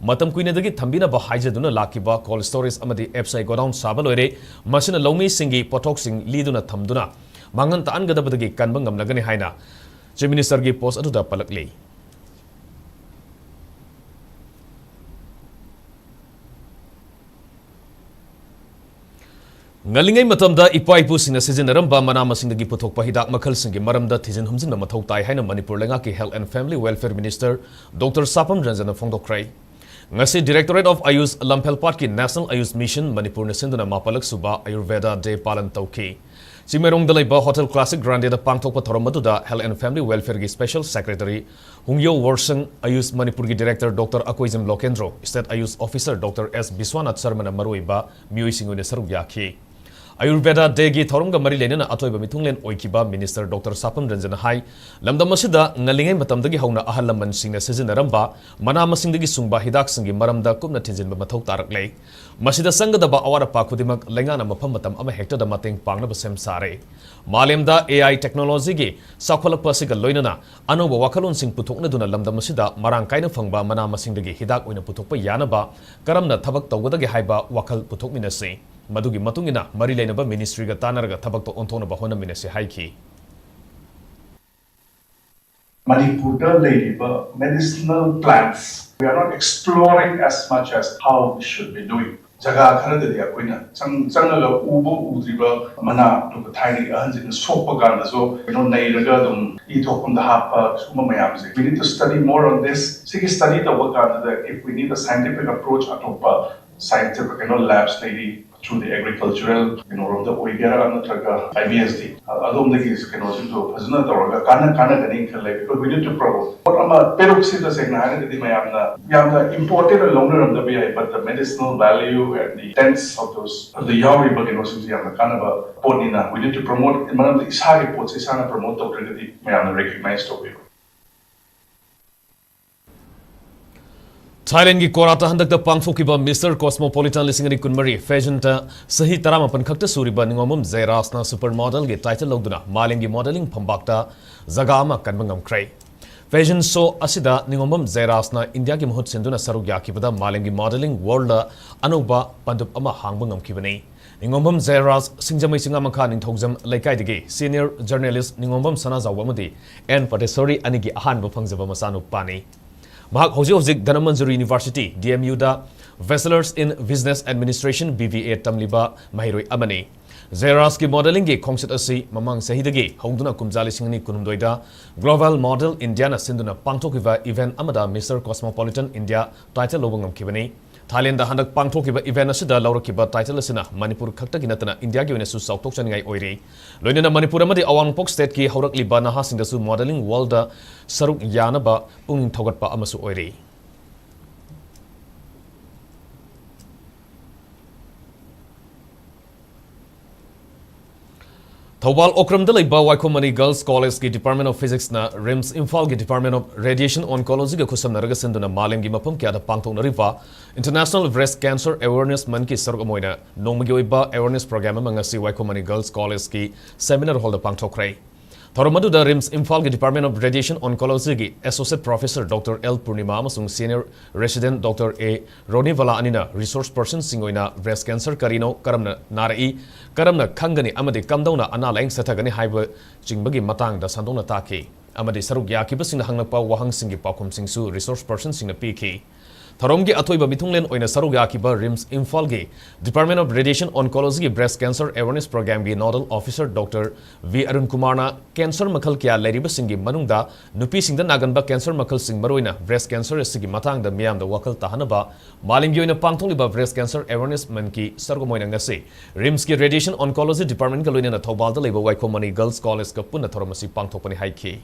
ꯃꯇꯝ ꯀꯨꯏꯅꯗꯒꯤ ꯊꯝꯕꯤꯅꯕ ꯍꯥꯏꯖꯗꯨꯅ ꯂꯥꯛꯈꯤꯕ cold storage ꯑꯃꯗꯤ FSI godown ꯁꯥꯕ ꯂꯣꯏꯔꯦ꯫ ꯃꯁꯤꯅ ꯂꯧꯃꯤꯁꯤꯡꯒꯤ ꯄꯣꯠꯊꯣꯛꯁꯤꯡ ꯂꯤꯗꯨꯅ ꯊꯝꯗꯨꯅ ꯃꯥꯡꯍꯟ ꯇꯥꯛꯍꯟꯒꯗꯕꯗꯒꯤ ꯀꯟꯕ ꯉꯝꯂꯒꯅꯤ ꯍꯥꯏꯅ Chief Ministerꯒꯤ post ꯑꯗꯨꯗ ꯄꯜꯂꯛꯂꯤ꯫ ꯉꯜꯂꯤꯉꯩ ꯃꯇꯝꯗ ꯏꯄꯥ ꯏꯄꯨꯁꯤꯡꯅ ꯁꯤꯖꯤꯟꯅꯔꯝꯕ ꯃꯅꯥ ꯃꯁꯤꯡꯗꯒꯤ ꯄꯨꯊꯣꯛꯄ ꯍꯤꯗꯥꯛ ꯃꯈꯜꯁꯤꯡꯒꯤ ꯃꯔꯝꯗ ꯊꯤꯖꯤꯟ ꯍꯨꯝꯖꯤꯟꯕ ꯃꯊꯧ ꯇꯥꯏ ꯍꯥꯏꯅ ꯃꯅꯤꯄꯨꯔ ꯂꯩꯉꯥꯛꯀꯤ Health and Family Welfare Minister Doctor ꯁꯥꯄꯝ ꯔꯟꯖꯟꯅ ꯐꯣꯡꯗꯣꯛꯈ꯭ꯔꯦ꯫ ꯉꯁꯤ Directorate of AYUSH ꯂꯝꯐꯦꯜꯄꯥꯠꯀꯤ National AYUSH Mission ꯃꯅꯤꯄꯨꯔꯅ ꯁꯤꯟꯗꯨꯅ ꯃꯥꯄꯜꯂꯛ ꯁꯨꯕ Ayurveda Day ꯄꯥꯂꯟ ꯇꯧꯈꯤ꯫ ꯆꯤꯡꯃꯩꯔꯣꯡꯗ ꯂꯩꯕ Hotel Classic Grandeꯗ ꯄꯥꯡꯊꯣꯛꯄ ꯊꯧꯔꯝ ꯑꯗꯨꯗ Health and Family Welfareꯒꯤ Special Secretary ꯍꯨꯡꯌꯣ ꯋꯣꯔꯁꯪ, AYUSH ꯃꯅꯤꯄꯨꯔꯒꯤ Director Doctor ꯑꯀꯣꯏꯖꯝ ꯂꯣꯀꯦꯟꯗ꯭ꯔꯣ, State AYUSH Officer Doctor ꯑꯦꯁ ꯕꯤꯁ꯭ꯋꯥꯅꯥꯊ ꯁꯔꯃꯅ ꯃꯔꯨꯑꯣꯏꯕ ꯃꯤꯑꯣꯏꯁꯤꯡ ꯑꯣꯏꯅ ꯁꯔꯨꯛ ꯌꯥꯈꯤ꯫ Ayurveda Dayꯒꯤ ꯊꯧꯔꯝꯒ ꯃꯔꯤ ꯂꯩꯅꯅ ꯑꯊꯣꯏꯕ ꯃꯤꯊꯨꯡꯂꯦꯟ ꯑꯣꯏꯈꯤꯕ Minister Doctor ꯁꯥꯄꯝ ꯔꯟꯖꯟꯅ ꯍꯥꯏ, ꯂꯝꯗꯝ ꯑꯁꯤꯗ ꯉꯜꯂꯤꯉꯩ ꯃꯇꯝꯗꯒꯤ ꯍꯧꯅ ꯑꯍꯜ ꯂꯃꯟꯁꯤꯡꯅ ꯁꯤꯖꯤꯟꯅꯔꯝꯕ ꯃꯅꯥ ꯃꯁꯤꯡꯗꯒꯤ ꯁꯨꯡꯕ ꯍꯤꯗꯥꯛꯁꯤꯡꯒꯤ ꯃꯔꯝꯗ ꯀꯨꯞꯅ ꯊꯤꯖꯤꯟꯕ ꯃꯊꯧ ꯇꯥꯔꯛꯂꯦ꯫ ꯃꯁꯤꯗ ꯆꯪꯒꯗꯕ ꯑꯋꯥꯠ ꯑꯄꯥ ꯈꯨꯗꯤꯡꯃꯛ ꯂꯩꯉꯥꯛꯅ ꯃꯐꯝ ꯃꯇꯝ ꯑꯃ ꯍꯦꯛꯇꯗ ꯃꯇꯦꯡ ꯄꯥꯡꯅꯕ ꯁꯦꯝ ꯁꯥꯔꯦ꯫ ꯃꯥꯂꯦꯝꯗ AI technologyꯒꯤ ꯆꯥꯎꯈꯠꯂꯛꯄ ꯑꯁꯤꯒ ꯂꯣꯏꯅꯅ ꯑꯅꯧꯕ ꯋꯥꯈꯜꯂꯣꯟꯁꯤꯡ ꯄꯨꯊꯣꯛꯅꯗꯨꯅ ꯂꯝꯗꯝ ꯑꯁꯤꯗ ꯃꯔꯥꯡ ꯀꯥꯏꯅ ꯐꯪꯕ ꯃꯅꯥ ꯃꯁꯤꯡꯗꯒꯤ ꯍꯤꯗꯥꯛ ꯑꯣꯏꯅ ꯄꯨꯊꯣꯛꯄ ꯌꯥꯅꯕ ꯀꯔꯝꯅ ꯊꯕꯛ ꯇꯧꯒꯗꯒꯦ ꯍꯥꯏꯕ ꯋꯥꯈꯜ ꯄꯨꯊꯣꯛꯃꯤꯟꯅꯁꯤ꯫ ꯃꯗꯨꯒꯤ ꯃꯇꯨꯡ ꯏꯟꯅ ꯃꯔꯤ ꯂꯩꯅꯕ Ministryꯒ ꯇꯥꯟꯅꯔꯒ ꯊꯕꯛꯇ ꯑꯣꯟꯊꯣꯛꯅꯕ ꯍꯣꯠꯅꯃꯤꯟꯅꯁꯤ ꯍꯥꯏꯈꯤ꯫ ꯃꯅꯤꯄꯨꯔꯗ ꯂꯩꯔꯤꯕ medicinal plants, we are not exploring as much as how we should be doing. ꯖꯒꯥ ꯈꯔꯗꯗꯤ ꯑꯩꯈꯣꯏꯅ ꯆꯪ- ꯆꯪꯉꯒ ꯎꯕ ꯎꯗ꯭ꯔꯤꯕ ꯃꯅꯥ, ꯑꯗꯨꯒ ꯊꯥꯏꯅꯒꯤ ꯑꯍꯟꯁꯤꯡꯅ ꯁꯣꯛꯄ ꯀꯥꯟꯗꯁꯨ ꯀꯩꯅꯣ ꯅꯩꯔꯒ ꯑꯗꯨꯝ ꯏ ꯊꯣꯛꯐꯝꯗ ꯍꯥꯞꯄ, ꯁꯤꯒꯨꯝꯕ ꯃꯌꯥꯝꯁꯦ, we need to study more on this. ꯁꯤꯒꯤ study ꯇꯧꯕ ꯀꯥꯟꯗ, if we need a scientific approach, ꯑꯇꯣꯞꯄ scientific ꯀꯩꯅꯣ labs ꯂꯩꯔꯤ, through the agricultural ꯀꯩꯅꯣꯔꯣꯝꯗ ꯑꯣꯏꯒꯦꯔꯥ ꯅꯠꯇ꯭ꯔꯒ I B S D, ꯑꯗꯣꯝꯗꯒꯤ ꯀꯩꯅꯣꯁꯤꯡꯗꯣ ꯐꯖꯅ ꯇꯧꯔꯒ ꯀꯥꯟꯅ ꯀꯥꯟꯅꯒꯅꯤ ꯈꯜꯂꯦ꯫ Because we need to promote ꯄꯣꯠ ꯑꯃ, ꯄꯦꯔꯨꯛꯁꯤ ꯇꯁꯦꯡꯅ ꯍꯥꯏꯔꯒꯗꯤ ꯃꯌꯥꯝꯅ ꯌꯥꯝꯅ important ꯑꯣꯏꯅ ꯂꯧꯅꯔꯝꯗꯕ ꯌꯥꯏ, but the medicinal value and the sense of those, ꯑꯗꯨꯗ ꯌꯥꯎꯔꯤꯕ ꯀꯩꯅꯣꯁꯤꯡꯁꯦ ꯌꯥꯝꯅ ꯀꯥꯟꯅꯕ ꯄꯣꯠꯅꯤꯅ, we need to promote, ꯃꯔꯝꯗꯤ ꯏꯁꯥꯒꯤ ꯄꯣꯠꯁꯦ ꯏꯁꯥꯅ promote ꯇꯧꯗ꯭ꯔꯒꯗꯤ ꯃꯌꯥꯝꯅ recognize ꯇꯧꯕꯤꯔꯣꯏ꯫ ꯊꯥꯏꯂꯦꯟꯒꯤ ꯀꯣꯔꯥꯇ ꯍꯟꯗꯛꯇ ꯄꯥꯡꯊꯣꯛꯈꯤꯕ Mister Cosmopolitan ꯂꯤꯁꯤꯡ ꯑꯅꯤ ꯀꯨꯟꯃꯔꯤ pageantꯇ ꯆꯍꯤ ꯇꯔꯥꯃꯥꯄꯟ ꯈꯛꯇ ꯁꯨꯔꯤꯕ ꯅꯤꯉꯣꯝꯕꯝ ꯖꯌꯔꯥꯖꯅ super modelꯒꯤ title ꯂꯧꯗꯨꯅ ꯃꯥꯂꯦꯝꯒꯤ modeling ꯐꯝꯕꯥꯛꯇ ꯖꯒꯥ ꯑꯃ ꯀꯟꯕ ꯉꯝꯈ꯭ꯔꯦ꯫ Fashion show ꯑꯁꯤꯗ ꯅꯤꯉꯣꯝꯕꯝ ꯖꯌꯔꯥꯖꯅ ꯏꯟꯗꯤꯌꯥꯒꯤ ꯃꯍꯨꯠ ꯁꯤꯟꯗꯨꯅ ꯁꯔꯨꯛ ꯌꯥꯈꯤꯕꯗ ꯃꯥꯂꯦꯝꯒꯤ modeling worldꯗ ꯑꯅꯧꯕ ꯄꯟꯗꯨꯞ ꯑꯃ ꯍꯥꯡꯕ ꯉꯝꯈꯤꯕꯅꯤ꯫ ꯅꯤꯉꯣꯝꯕꯝ ꯖꯌꯔꯥꯖ ꯁꯤꯡꯖꯃꯩ ꯆꯤꯡꯉꯥꯃꯈꯥ ꯅꯤꯡꯊꯧꯖꯝ ꯂꯩꯀꯥꯏꯗꯒꯤ senior journalist ꯅꯤꯉꯣꯝꯕꯝ ꯁꯅꯥꯖꯥꯎꯕ ꯑꯃꯗꯤ ꯑꯦꯟ ꯄꯇꯦꯁꯣꯔꯤ ꯑꯅꯤꯒꯤ ꯑꯍꯥꯟꯕ ꯐꯪꯖꯕ ꯃꯆꯥꯅꯨꯄꯥꯅꯤ꯫ ꯃꯍꯥꯛ ꯍꯧꯖꯤꯛ ꯍꯧꯖꯤꯛ Dhanamanjuri University, D M Uꯗ Bachelors in Business Administration, B B A, ꯇꯝꯂꯤꯕ ꯃꯍꯩꯔꯣꯏ ꯑꯃꯅꯤ꯫ ꯖꯌꯔꯥꯖꯀꯤ modelingꯒꯤ ꯈꯣꯡꯆꯠ ꯑꯁꯤ ꯃꯃꯥꯡ ꯆꯍꯤꯗꯒꯤ ꯍꯧꯗꯨꯅ ꯀꯨꯝꯖꯥ ꯂꯤꯁꯤꯡ ꯑꯅꯤ ꯀꯨꯟꯍꯨꯝꯗꯣꯏꯗ Global Model Indiaꯅ ꯁꯤꯟꯗꯨꯅ ꯄꯥꯡꯊꯣꯛꯈꯤꯕ event ꯑꯃꯗ Mister Cosmopolitan India title ꯂꯧꯕ ꯉꯝꯈꯤꯕꯅꯤ꯫ ꯊꯥꯏꯂꯦꯟꯗ ꯍꯟꯗꯛ ꯄꯥꯡꯊꯣꯛꯈꯤꯕ event ꯑꯁꯤꯗ ꯂꯧꯔꯛꯈꯤꯕ title ꯑꯁꯤꯅ ꯃꯅꯤꯄꯨꯔ ꯈꯛꯇꯒꯤ ꯅꯠꯇꯅ ꯏꯟꯗꯤꯌꯥꯒꯤ ꯑꯣꯏꯅꯁꯨ ꯆꯥꯎꯊꯣꯛꯆꯅꯤꯡꯉꯥꯏ ꯑꯣꯏꯔꯤ꯫ ꯂꯣꯏꯅꯅ ꯃꯅꯤꯄꯨꯔ ꯑꯃꯗꯤ ꯑꯋꯥꯡ ꯅꯣꯡꯄꯣꯛ stateꯀꯤ ꯍꯧꯔꯛꯂꯤꯕ ꯅꯍꯥꯁꯤꯡꯗꯁꯨ modeling worldꯗ ꯁꯔꯨꯛ ꯌꯥꯅꯕ ꯄꯨꯛꯅꯤꯡ ꯊꯧꯒꯠꯄ ꯑꯃꯁꯨ ꯑꯣꯏꯔꯤ꯫ ꯊꯧꯕꯥꯜ ꯑꯣꯀ꯭ꯔꯝꯗ ꯂꯩꯕ ꯋꯥꯏꯈꯣꯝ ꯃꯅꯤ Girls Collegeꯀꯤ Department of Physicsꯅ RIMS ꯏꯝꯐꯥꯜꯒꯤ Department of Radiation Oncologyꯒ ꯈꯨꯠꯁꯝꯅꯔꯒ ꯁꯤꯟꯗꯨꯅ ꯃꯥꯂꯦꯝꯒꯤ ꯃꯐꯝ ꯀꯌꯥꯗ ꯄꯥꯡꯊꯣꯛꯅꯔꯤꯕ International Breast Cancer Awareness Monthꯀꯤ ꯁꯔꯨꯛ ꯑꯃ ꯑꯣꯏꯅ ꯅꯣꯡꯃꯒꯤ ꯑꯣꯏꯕ awareness program ꯑꯃ ꯉꯁꯤ ꯋꯥꯏꯈꯣꯝ ꯃꯅꯤ Girls Collegeꯀꯤ seminar hallꯗ ꯄꯥꯡꯊꯣꯛꯈ꯭ꯔꯦ꯫ ꯊꯧꯔꯝ ꯑꯗꯨꯗ RIMS ꯏꯝꯐꯥꯜꯒꯤ Department of Radiation Oncologyꯒꯤ Associate Professor Doctor L ꯄꯨꯔꯅꯤꯃꯥ ꯑꯃꯁꯨꯡ Senior Resident Doctor A Ronibala ꯑꯅꯤꯅ resource personꯁꯤꯡ ꯑꯣꯏꯅ breast cancer ꯀꯔꯤꯅꯣ, ꯀꯔꯝꯅ ꯅꯥꯔꯛꯏ, ꯀꯔꯝꯅ ꯈꯪꯒꯅꯤ ꯑꯃꯗꯤ ꯀꯝꯗꯧꯅ ꯑꯅꯥ ꯂꯥꯌꯦꯡ ꯆꯠꯊꯒꯅꯤ ꯍꯥꯏꯕꯆꯤꯡꯕꯒꯤ ꯃꯇꯥꯡꯗ ꯁꯟꯗꯣꯛꯅ ꯇꯥꯛꯈꯤ꯫ ꯑꯃꯗꯤ ꯁꯔꯨꯛ ꯌꯥꯈꯤꯕꯁꯤꯡꯅ ꯍꯪꯂꯛꯄ ꯋꯥꯍꯪꯁꯤꯡꯒꯤ ꯄꯥꯎꯈꯨꯝꯁꯤꯡꯁꯨ resource personꯁꯤꯡꯅ ꯄꯤꯈꯤ꯫ ꯊꯧꯔꯝꯒꯤ ꯑꯊꯣꯏꯕ ꯃꯤꯊꯨꯡꯂꯦꯟ ꯑꯣꯏꯅ ꯁꯔꯨꯛ ꯌꯥꯈꯤꯕ RIMS ꯏꯝꯐꯥꯜꯒꯤ Department of Radiation Oncologyꯒꯤ Breast Cancer Awareness Programmeꯒꯤ Nodal Officer Doctor V Arun ꯀꯨꯃꯥꯔꯅ cancer ꯃꯈꯜ ꯀꯌꯥ ꯂꯩꯔꯤꯕꯁꯤꯡꯒꯤ ꯃꯅꯨꯡꯗ ꯅꯨꯄꯤꯁꯤꯡꯗ ꯅꯥꯒꯟꯕ cancer ꯃꯈꯜꯁꯤꯡ, ꯃꯔꯨꯑꯣꯏꯅ breast cancer ꯑꯁꯤꯒꯤ ꯃꯇꯥꯡꯗ ꯃꯤꯌꯥꯝꯗ ꯋꯥꯈꯜ ꯇꯥꯍꯟꯅꯕ ꯃꯥꯂꯦꯝꯒꯤ ꯑꯣꯏꯅ ꯄꯥꯡꯊꯣꯛꯂꯤꯕ Breast Cancer Awareness Monthꯀꯤ ꯁꯔꯨꯛ ꯑꯃ ꯑꯣꯏꯅ ꯉꯁꯤ RIMSꯀꯤ Radiation Oncology Departmentꯀ ꯂꯣꯏꯅꯅ ꯊꯧꯕꯥꯜꯗ ꯂꯩꯕ ꯋꯥꯏꯈꯣꯝ ꯃꯅꯤ Girls Collegeꯀ ꯄꯨꯟꯅ ꯊꯧꯔꯝ ꯑꯁꯤ ꯄꯥꯡꯊꯣꯛꯄꯅꯤ ꯍꯥꯏꯈꯤ꯫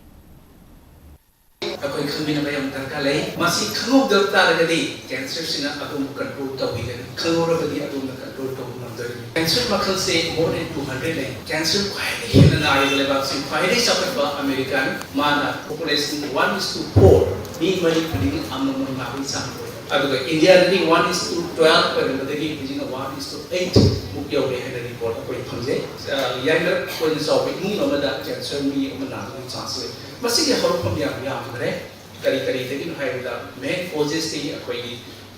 ꯑꯩꯈꯣꯏ ꯈꯪꯃꯤꯟꯅꯕ ꯌꯥꯝ ꯗꯔꯀꯥꯔ ꯂꯩ꯫ ꯃꯁꯤ ꯈꯪꯍꯧꯗꯕ ꯇꯥꯔꯒꯗꯤ cancerꯁꯤꯅ ꯑꯗꯣꯝꯕꯨ control ꯇꯧꯕꯤꯒꯅꯤ, ꯈꯪꯍꯧꯔꯕꯗꯤ ꯑꯗꯣꯝꯅ control ꯇꯧꯕ ꯉꯝꯗꯣꯏꯅꯤ꯫ Cancer ꯃꯈꯜꯁꯦ more than two hundred ꯂꯩ꯫ Cancer ꯈ꯭ꯋꯥꯏꯗꯒꯤ ꯍꯦꯟꯅ ꯅꯥꯔꯤꯕ ꯂꯩꯕꯥꯛꯁꯤꯡ, ꯈ꯭ꯋꯥꯏꯗꯒꯤ ꯆꯥꯎꯈꯠꯄ Americaꯅꯤ꯫ ꯃꯥꯅ population one is to four, ꯃꯤ ꯃꯔꯤ ꯈꯨꯗꯤꯡ ꯑꯃꯃꯝ ꯅꯥꯕꯒꯤ ꯆꯥꯡ ꯑꯣꯏ꯫ ꯑꯗꯨꯒ Indiaꯗꯗꯤ one is to twelve ꯑꯣꯏꯔꯝꯕꯗꯒꯤ ꯍꯧꯖꯤꯛꯅ one is to eight ꯃꯨꯛ ꯌꯧꯔꯦ ꯍꯥꯏꯅ report ꯑꯩꯈꯣꯏ ꯐꯪꯖꯩ꯫ ꯑ, ꯌꯥꯏꯃꯔꯛ ꯑꯣꯏꯅ ꯆꯥꯎꯕ ꯏꯃꯨꯡ ꯑꯃꯗ cancer ꯃꯤ ꯑꯃ ꯅꯥꯕꯒꯤ chance ꯂꯩ꯫ ꯃꯁꯤꯒꯤ ꯍꯧꯔꯛꯐꯝ ꯌꯥꯝ ꯌꯥꯝꯈ꯭ꯔꯦ꯫ ꯀꯔꯤ ꯀꯔꯤꯗꯒꯤꯅꯣ ꯍꯥꯏꯕꯗ main causesꯇꯤ ꯑꯩꯈꯣꯏꯒꯤ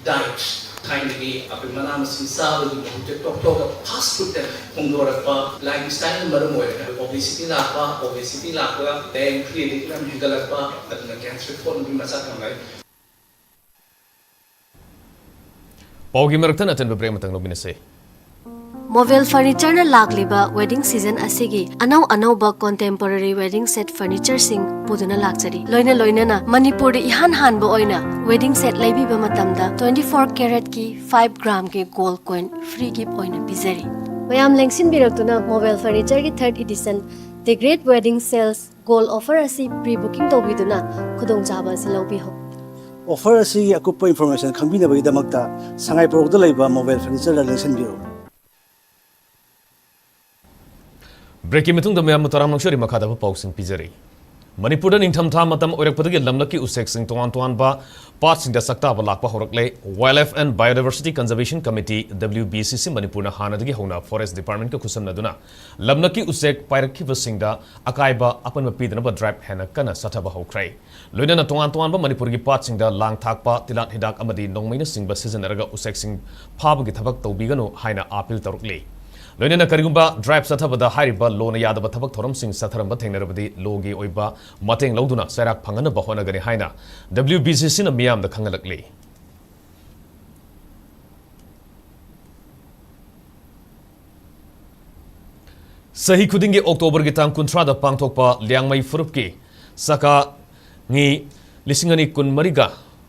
diet, ꯊꯥꯏꯅꯒꯤ ꯑꯩꯈꯣꯏ ꯃꯅꯥ ꯃꯁꯤꯡ ꯆꯥꯕꯒꯤ ꯃꯍꯨꯠꯇ ꯇꯣꯞ ꯇꯣꯞꯄ fast foodꯇ ꯍꯣꯡꯗꯣꯔꯛꯄ, lifestyleꯅ ꯃꯔꯝ ꯑꯣꯏꯔꯒ obesity ꯂꯥꯛꯄ, obesity ꯂꯥꯛꯄꯒ ꯂꯥꯏꯌꯦꯡ free addict ꯌꯥꯝ ꯍꯦꯟꯒꯠꯂꯛꯄ, ꯑꯗꯨꯅ cancer ꯊꯣꯛꯅꯕꯒꯤ ꯃꯆꯥꯛ ꯌꯥꯝ ꯂꯩ꯫ ꯄꯥꯎꯒꯤ ꯃꯔꯛꯇ ꯑꯇꯦꯟꯕ break ꯑꯃꯇꯪ ꯂꯧꯃꯤꯟꯅꯁꯦ꯫ ꯃꯣꯕꯦꯜ ꯐꯔꯅꯤꯆꯔꯅ ꯂꯥꯛꯂꯤꯕ wedding season ꯑꯁꯤꯒꯤ ꯑꯅꯧ ꯑꯅꯧꯕ contemporary wedding set furnitureꯁꯤꯡ ꯄꯨꯗꯨꯅ ꯂꯥꯛꯆꯔꯤ꯫ ꯂꯣꯏꯅ ꯂꯣꯏꯅꯅ ꯃꯅꯤꯄꯨꯔꯗ ꯏꯍꯥꯟ ꯍꯥꯟꯕ ꯑꯣꯏꯅ wedding set ꯂꯩꯕꯤꯕ ꯃꯇꯝꯗ twenty four caratꯀꯤ five gramꯒꯤ gold coin free gift ꯑꯣꯏꯅ ꯄꯤꯖꯔꯤ꯫ ꯃꯌꯥꯝ ꯂꯦꯡꯁꯤꯟꯕꯤꯔꯛꯇꯨꯅ ꯃꯣꯕꯦꯜ ꯐꯔꯅꯤꯆꯔꯒꯤ third edition The Great Wedding Sales gold offer ꯑꯁꯤ pre booking ꯇꯧꯕꯤꯗꯨꯅ ꯈꯨꯗꯣꯡꯆꯥꯕ ꯑꯁꯤ ꯂꯧꯕꯤꯍꯧ꯫ Offer ꯑꯁꯤꯒꯤ ꯑꯀꯨꯞꯄ information ꯈꯪꯕꯤꯅꯕꯒꯤꯗꯃꯛꯇ ꯁꯉꯥꯏ ꯄꯣꯔꯣꯛꯇ ꯂꯩꯕ ꯃꯣꯕꯦꯜ ꯐꯔꯅꯤꯆꯔꯗ ꯂꯦꯡꯁꯤꯟꯕꯤꯔꯛꯎ꯫ Breakꯀꯤ ꯃꯇꯨꯡꯗ ꯃꯌꯥꯝꯕꯨ ꯇꯔꯥꯝꯅ ꯑꯣꯛꯆꯔꯤ꯫ ꯃꯈꯥꯗ ꯑꯐꯕ ꯄꯥꯎꯁꯤꯡ ꯄꯤꯖꯔꯤ꯫ ꯃꯅꯤꯄꯨꯔꯗ ꯅꯤꯡꯊꯝꯊꯥ ꯃꯇꯝ ꯑꯣꯏꯔꯛꯄꯗꯒꯤ ꯂꯝꯂꯛꯀꯤ ꯎꯆꯦꯛꯁꯤꯡ ꯇꯣꯉꯥꯟ ꯇꯣꯉꯥꯟꯕ ꯄꯥꯠꯁꯤꯡꯗ ꯆꯥꯛꯇꯥꯕ ꯂꯥꯛꯄ ꯍꯧꯔꯛꯂꯦ꯫ Wildlife and Biodiversity Conservation Committee, W B C C, ꯃꯅꯤꯄꯨꯔꯅ ꯍꯥꯟꯅꯗꯒꯤ ꯍꯧꯅ forest departmentꯀ ꯈꯨꯠꯁꯝꯅꯗꯨꯅ ꯂꯝꯂꯛꯀꯤ ꯎꯆꯦꯛ ꯄꯥꯏꯔꯛꯈꯤꯕꯁꯤꯡꯗ ꯑꯀꯥꯏꯕ ꯑꯄꯟꯕ ꯄꯤꯗꯅꯕ drive ꯍꯦꯟꯅ ꯀꯟꯅ ꯆꯠꯊꯕ ꯍꯧꯈ꯭ꯔꯦ꯫ ꯂꯣꯏꯅꯅ ꯇꯣꯉꯥꯟ ꯇꯣꯉꯥꯟꯕ ꯃꯅꯤꯄꯨꯔꯒꯤ ꯄꯥꯠꯁꯤꯡꯗ ꯂꯥꯡ ꯊꯥꯛꯄ, ꯇꯤꯜꯍꯥꯠ ꯍꯤꯗꯥꯛ ꯑꯃꯗꯤ ꯅꯣꯡꯃꯩꯅꯆꯤꯡꯕ ꯁꯤꯖꯤꯟꯅꯔꯒ ꯎꯆꯦꯛꯁꯤꯡ ꯐꯥꯕꯒꯤ ꯊꯕꯛ ꯇꯧꯕꯤꯒꯅꯨ ꯍꯥꯏꯅ appeal ꯇꯧꯔꯛꯂꯤ꯫ ꯂꯣꯏꯅꯅ ꯀꯔꯤꯒꯨꯝꯕ ꯗ꯭ꯔꯥꯏꯚ ꯆꯠꯊꯕꯗ ꯍꯥꯏꯔꯤꯕ ꯂꯣꯅ ꯌꯥꯗꯕ ꯊꯕꯛ ꯊꯧꯔꯝꯁꯤꯡ ꯆꯠꯊꯔꯝꯕ ꯊꯦꯡꯅꯔꯕꯗꯤ ꯂꯣꯒꯤ ꯑꯣꯏꯕ ꯃꯇꯦꯡ ꯂꯧꯗꯨꯅ ꯆꯩꯔꯥꯛ ꯐꯪꯍꯟꯅꯕ ꯍꯣꯠꯅꯒꯅꯤ ꯍꯥꯏꯅ W B C C ꯅ ꯃꯤꯌꯥꯝꯗ ꯈꯪꯍꯜꯂꯛꯂꯤ꯫ ꯆꯍꯤ ꯈꯨꯗꯤꯡꯒꯤ ꯑꯣꯛꯇꯣꯕꯔꯒꯤ ꯇꯥꯡ ꯀꯨꯟꯊ꯭ꯔꯥꯗ ꯄꯥꯡꯊꯣꯛꯄ ꯂꯤꯌꯥꯡꯃꯩ ꯐꯨꯔꯨꯞꯀꯤ ꯆꯀꯥ ꯉꯤ ꯂꯤꯁꯤꯡ ꯑꯅꯤ ꯀꯨꯟꯃꯔꯤꯒ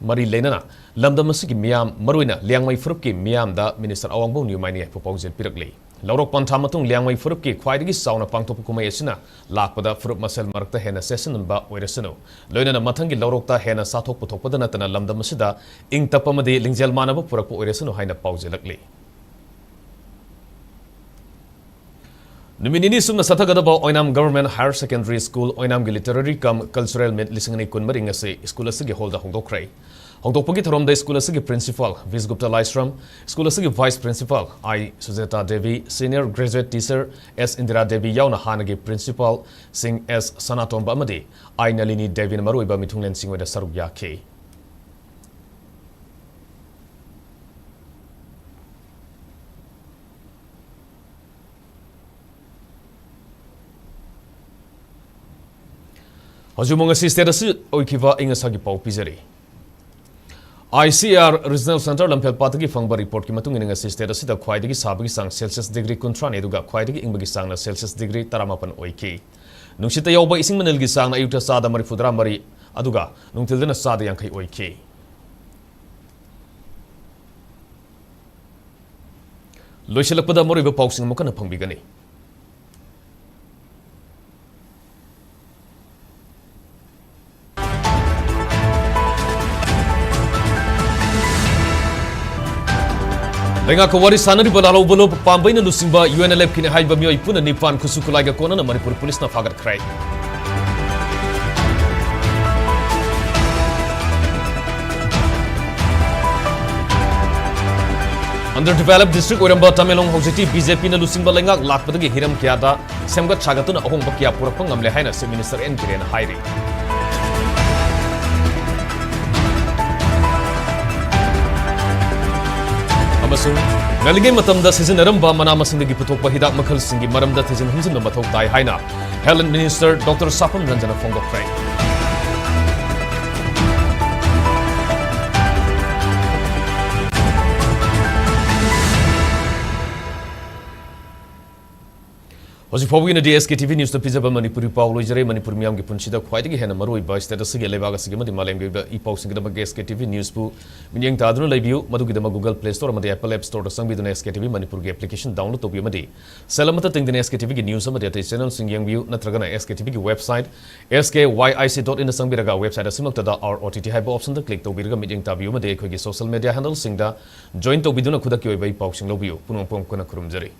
ꯃꯔꯤ ꯂꯩꯅꯅ ꯂꯝꯗꯝ ꯑꯁꯤꯒꯤ ꯃꯤꯌꯥꯝ, ꯃꯔꯨꯑꯣꯏꯅ ꯂꯤꯌꯥꯡꯃꯩ ꯐꯨꯔꯨꯞꯀꯤ ꯃꯤꯌꯥꯝꯗ ꯃꯤꯅꯤꯁꯇꯔ ꯑꯋꯥꯡꯕꯝ ꯅ꯭ꯌꯨꯃꯥꯏꯅ ꯌꯥꯏꯐ ꯄꯥꯎꯖꯦꯜ ꯄꯤꯔꯛꯂꯤ꯫ ꯂꯧꯔꯣꯛ ꯄꯟꯊꯥ ꯃꯇꯨꯡ ꯂꯤꯌꯥꯡꯃꯩ ꯐꯨꯔꯨꯞꯀꯤ ꯈ꯭ꯋꯥꯏꯗꯒꯤ ꯆꯥꯎꯅ ꯄꯥꯡꯊꯣꯛꯄ ꯀꯨꯝꯍꯩ ꯑꯁꯤꯅ ꯂꯥꯛꯄꯗ ꯐꯨꯔꯨꯞ ꯃꯁꯦꯜ ꯃꯔꯛꯇ ꯍꯦꯟꯅ ꯆꯦꯠꯁꯤꯟꯕ ꯑꯣꯏꯔꯁꯅꯨ, ꯂꯣꯏꯅꯅ ꯃꯊꯪꯒꯤ ꯂꯧꯔꯣꯛꯇ ꯍꯦꯟꯅ ꯆꯥꯊꯣꯛ ꯄꯨꯊꯣꯛꯄꯗ ꯅꯠꯇꯅ ꯂꯝꯗꯝ ꯑꯁꯤꯗ ꯏꯪ ꯇꯞꯄ ꯑꯃꯗꯤ ꯂꯤꯡꯖꯦꯜ ꯃꯥꯟꯅꯕ ꯄꯨꯔꯛꯄ ꯑꯣꯏꯔꯁꯅꯨ ꯍꯥꯏꯅ ꯄꯥꯎꯖꯦꯜꯂꯛꯂꯤ꯫ ꯅꯨꯃꯤꯠ ꯅꯤꯅꯤ ꯁꯨꯞꯅ ꯆꯠꯊꯒꯗꯕ ꯑꯣꯏꯅꯥꯝ Government Higher Secondary School ꯑꯣꯏꯅꯥꯝꯒꯤ Literary cum Cultural Meet ꯂꯤꯁꯤꯡ ꯑꯅꯤ ꯀꯨꯟꯃꯔꯤ ꯉꯁꯤ ꯁ꯭ꯀꯨꯜ ꯑꯁꯤꯒꯤ ꯍꯣꯜꯗ ꯍꯧꯗꯣꯛꯈ꯭ꯔꯦ꯫ ꯍꯧꯗꯣꯛꯄꯒꯤ ꯊꯧꯔꯝꯗ ꯁ꯭ꯀꯨꯜ ꯑꯁꯤꯒꯤ ꯄ꯭ꯔꯤꯟꯁꯤꯄꯥꯜ ꯕꯤꯁꯒꯨꯞꯇ ꯂꯥꯏꯁ꯭ꯔꯝ, ꯁ꯭ꯀꯨꯜ ꯑꯁꯤꯒꯤ ꯚꯥꯏꯁ ꯄ꯭ꯔꯤꯟꯁꯤꯄꯥꯜ ꯑꯥꯏ ꯁꯨꯖꯦꯇꯥ ꯗꯦꯕꯤ, ꯁꯤꯅꯤꯌꯔ ꯒ꯭ꯔꯦꯖꯨꯑꯦꯠ ꯇꯤꯆꯔ ꯑꯦꯁ ꯏꯟꯗꯤꯔꯥ ꯗꯦꯕꯤ ꯌꯥꯎꯅ ꯍꯥꯟꯅꯒꯤ ꯄ꯭ꯔꯤꯟꯁꯤꯄꯥꯜꯁꯤꯡ ꯑꯦꯁ ꯁꯅꯥꯇꯣꯝꯕ ꯑꯃꯗꯤ ꯑꯥꯏ ꯅꯂꯤꯅꯤ ꯗꯦꯕꯤꯅ ꯃꯔꯨꯑꯣꯏꯕ ꯃꯤꯊꯨꯡꯂꯦꯟꯁꯤꯡ ꯑꯣꯏꯅ ꯁꯔꯨꯛ ꯌꯥꯈꯤ꯫ ꯍꯧꯖꯤꯛꯃꯛ ꯉꯁꯤ ꯁ꯭ꯇꯦꯠ ꯑꯁꯤ ꯑꯣꯏꯈꯤꯕ ꯑꯏꯪ ꯑꯁꯥꯒꯤ ꯄꯥꯎ ꯄꯤꯖꯔꯤ꯫ I C A R Regional Centre ꯂꯝꯐꯦꯜꯄꯥꯠꯇꯒꯤ ꯐꯪꯕ ꯔꯤꯄꯣꯔꯠꯀꯤ ꯃꯇꯨꯡ ꯏꯟꯅ ꯉꯁꯤ ꯁ꯭ꯇꯦꯠ ꯑꯁꯤꯗ ꯈ꯭ꯋꯥꯏꯗꯒꯤ ꯁꯥꯕꯒꯤ ꯆꯥꯡ ꯁꯦꯜꯁꯤꯌꯁ ꯗꯤꯒ꯭ꯔꯤ ꯀꯨꯟꯊ꯭ꯔꯥꯅꯤ, ꯑꯗꯨꯒ ꯈ꯭ꯋꯥꯏꯗꯒꯤ ꯏꯪꯕꯒꯤ ꯆꯥꯡꯅ ꯁꯦꯜꯁꯤꯌꯁ ꯗꯤꯒ꯭ꯔꯤ ꯇꯔꯥꯃꯥꯄꯟ ꯑꯣꯏꯈꯤ꯫ ꯅꯨꯡꯁꯤꯠꯇ ꯌꯥꯎꯕ ꯏꯁꯤꯡ ꯃꯅꯤꯜꯒꯤ ꯆꯥꯡꯅ ꯑꯌꯨꯛꯇ ꯆꯥꯗ ꯃꯔꯤꯐꯨꯇꯔꯥ ꯃꯔꯤ, ꯑꯗꯨꯒ ꯅꯨꯡꯊꯤꯜꯗꯅ ꯆꯥꯗ ꯌꯥꯡꯈꯩ ꯑꯣꯏꯈꯤ꯫ ꯂꯣꯏꯁꯤꯜꯂꯛꯄꯗ ꯃꯔꯨꯑꯣꯏꯕ ꯄꯥꯎꯁꯤꯡ ꯑꯃꯨꯛ ꯍꯟꯅ ꯐꯪꯕꯤꯒꯅꯤ꯫ ꯂꯩꯉꯥꯛꯀ ꯋꯥꯔꯤ ꯁꯥꯟꯅꯔꯤꯕ ꯂꯥꯜꯍꯧꯕ ꯂꯣꯞ ꯄꯥꯝꯕꯩꯅ ꯂꯨꯆꯤꯡꯕ U N L F ꯀꯤꯅꯤ ꯍꯥꯏꯕ ꯃꯤꯑꯣꯏ ꯄꯨꯟꯅ ꯅꯤꯄꯥꯟ ꯈꯨꯠꯁꯨ ꯈꯨꯠꯂꯥꯏꯒ ꯀꯣꯟꯅꯅ ꯃꯅꯤꯄꯨꯔ ꯄꯨꯂꯤꯁꯅ ꯐꯥꯒꯠꯈ꯭ꯔꯦ꯫ Underdeveloped district ꯑꯣꯏꯔꯝꯕ ꯇꯃꯦꯡꯂꯣꯡ ꯍꯧꯖꯤꯛꯇꯤ B J P ꯅ ꯂꯨꯆꯤꯡꯕ ꯂꯩꯉꯥꯛ ꯂꯥꯛꯄꯗꯒꯤ ꯍꯤꯔꯝ ꯀꯌꯥꯗ ꯁꯦꯝꯒꯠ ꯁꯥꯒꯠꯇꯨꯅ ꯑꯍꯣꯡꯕ ꯀꯌꯥ ꯄꯨꯔꯛꯄ ꯉꯝꯂꯦ ꯍꯥꯏꯅ Chief Minister N Biren ꯍꯥꯏꯔꯤ꯫ ꯑꯃꯁꯨꯡ ꯉꯜꯂꯤꯉꯩ ꯃꯇꯝꯗ ꯁꯤꯖꯤꯟꯅꯔꯝꯕ ꯃꯅꯥ ꯃꯁꯤꯡꯗꯒꯤ ꯄꯨꯊꯣꯛꯄ ꯍꯤꯗꯥꯛ ꯃꯈꯜꯁꯤꯡꯒꯤ ꯃꯔꯝꯗ ꯊꯤꯖꯤꯟ ꯍꯨꯝꯖꯤꯟꯕ ꯃꯊꯧ ꯇꯥꯏ ꯍꯥꯏꯅ Health Minister Doctor ꯁꯥꯄꯝ ꯔꯟꯖꯟꯅ ꯐꯣꯡꯗꯣꯛꯈ꯭ꯔꯦ꯫ ꯍꯧꯖꯤꯛ ꯐꯥꯎꯕꯒꯤ ꯑꯣꯏꯅꯗꯤ SKTV Newsꯇ ꯄꯤꯖꯕ ꯃꯅꯤꯄꯨꯔꯤ ꯄꯥꯎ ꯂꯣꯏꯖꯔꯦ꯫ ꯃꯅꯤꯄꯨꯔ ꯃꯤꯌꯥꯝꯒꯤ ꯄꯨꯟꯁꯤꯗ ꯈ꯭ꯋꯥꯏꯗꯒꯤ ꯍꯦꯟꯅ ꯃꯔꯨꯑꯣꯏꯕ state ꯑꯁꯤꯒꯤ, ꯂꯩꯕꯥꯛ ꯑꯁꯤꯒꯤ ꯑꯃꯗꯤ ꯃꯥꯂꯦꯝꯒꯤ ꯑꯣꯏꯕ ꯏ ꯄꯥꯎꯁꯤꯡꯒꯤꯗꯃꯛ SKTV Newsꯄꯨ ꯃꯤꯠꯌꯦꯡ ꯇꯥꯗꯨꯅ ꯂꯩꯕꯤꯌꯨ꯫ ꯃꯗꯨꯒꯤꯗꯃꯛ Google Play Store ꯑꯃꯗꯤ Apple App Storeꯗ ꯆꯪꯕꯤꯗꯨꯅ SKTV ꯃꯅꯤꯄꯨꯔꯒꯤ application download ꯇꯧꯕꯤꯌꯨ ꯑꯃꯗꯤ ꯁꯦꯜ ꯑꯃꯠꯇ ꯇꯤꯡꯗꯅ SKTVꯒꯤ news ꯑꯃꯗꯤ ꯑꯇꯩ channelꯁꯤꯡ ꯌꯦꯡꯕꯤꯌꯨ꯫ ꯅꯠꯇ꯭ꯔꯒꯅ SKTVꯒꯤ website S K Y I C dot inꯗ ꯆꯪꯕꯤꯔꯒ website ꯑꯁꯤꯃꯛꯇꯗ Our OTT ꯍꯥꯏꯕ optionꯗ click ꯇꯧꯕꯤꯔꯒ ꯃꯤꯠꯌꯦꯡ ꯇꯥꯕꯤꯌꯨ ꯑꯃꯗꯤ ꯑꯩꯈꯣꯏꯒꯤ social media handleꯁꯤꯡꯗ join ꯇꯧꯕꯤꯗꯨꯅ ꯈꯨꯗꯛꯀꯤ ꯑꯣꯏꯕ ꯏ ꯄꯥꯎꯁꯤꯡ ꯂꯧꯕꯤꯌꯨ꯫ ꯄꯨꯝꯅꯃꯛꯄꯨ ꯑꯃꯨꯛ ꯍꯟꯅ ꯈꯨꯔꯨꯝꯖꯔꯤ꯫